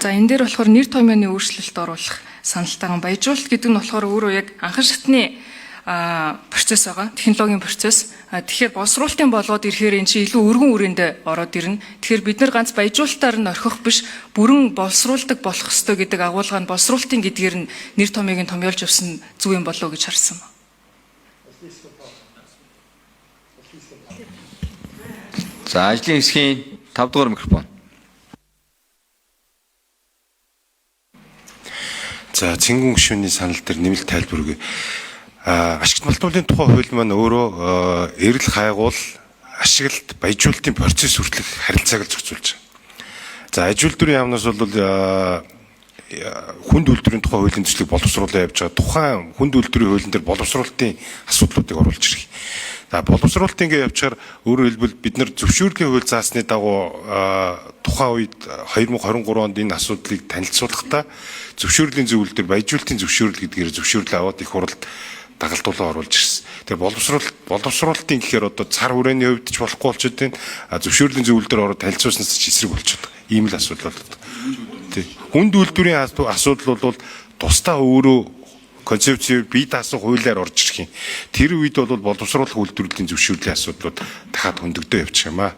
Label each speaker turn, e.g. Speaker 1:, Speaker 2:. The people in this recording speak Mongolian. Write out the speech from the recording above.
Speaker 1: За, энэ дээр болохоор нэр томьёоны өөрчлөлт оруулах саналтайгаа баяжуулалт гэдэг нь болохоор өөрөө яг анхан шатны процесс байгаа. Технологийн процесс. Тэгэхээр боловсруулалтын болгоод ирэхээр энэ чинь илүү өргөн хүрээнд ороод ирнэ. Тэгэхээр бид нар ганц баяжуулалтаар нь орхих биш, бүрэн боловсруулдаг болох ёстой гэдэг агуулга нь боловсруулалтын гэдгээр нь нэр томьёог нь томьёолж явсан зүг юм болов уу гэж харсан.
Speaker 2: За, ажлын хэсгийн 5 дугаар микрофон.
Speaker 3: За, цэнгүн гүшүүний санал дээр нэмэлт тайлбар өгье. Ашигт малтуулын тухай хууль маань өөрөө эрэл хайгуул, ашиглалт, баяжуулалтын процесс хүртэлх харилцааг л зохицуулж байгаа. За, аж үйлдвэрийн яамнаас бол хүнд үйлдвэрийн тухай хуулийн төслийг боловсруулаад явж байгаа. Тухайн хүнд үйлдвэрийн хуулийн дээр боловсруулалтын асуудлуудыг оруулж ирэх. За, боловсруулалтын ингээ явчихаар өөрөөр хэлбэл бид нар зөвшөөрлийн хууль заасны дагуу тухайн үед 2023 онд энэ асуудлыг танилцуулахдаа зөвшөөрлийн зөвлөл дээр баяжуулалтын зөвшөөрөл гэдгээр зөвшөөрөл аваад их хурлд дагалдуулаа оруулж ирсэн. Тэгээ боловсруулалтын гэхээр одоо цар хүрээний хувьд ч болохгүй болчиход байна. А зөвшөөрлийн зөвлөл дээр ороод танилцуулснаас ч эсрэг болчиход байгаа. Ийм л асуудал болоод. Тий. Хүнд үйлдвэрийн асуудал бол тусдаа өөрөө концепц бие даасан хуулиар орж ирэх юм. Тэр үед бол боловсруулах үйлдвэрлэлийн зөвшөөрлийн асуудлууд дахиад хөндөгдөө явчих юм аа.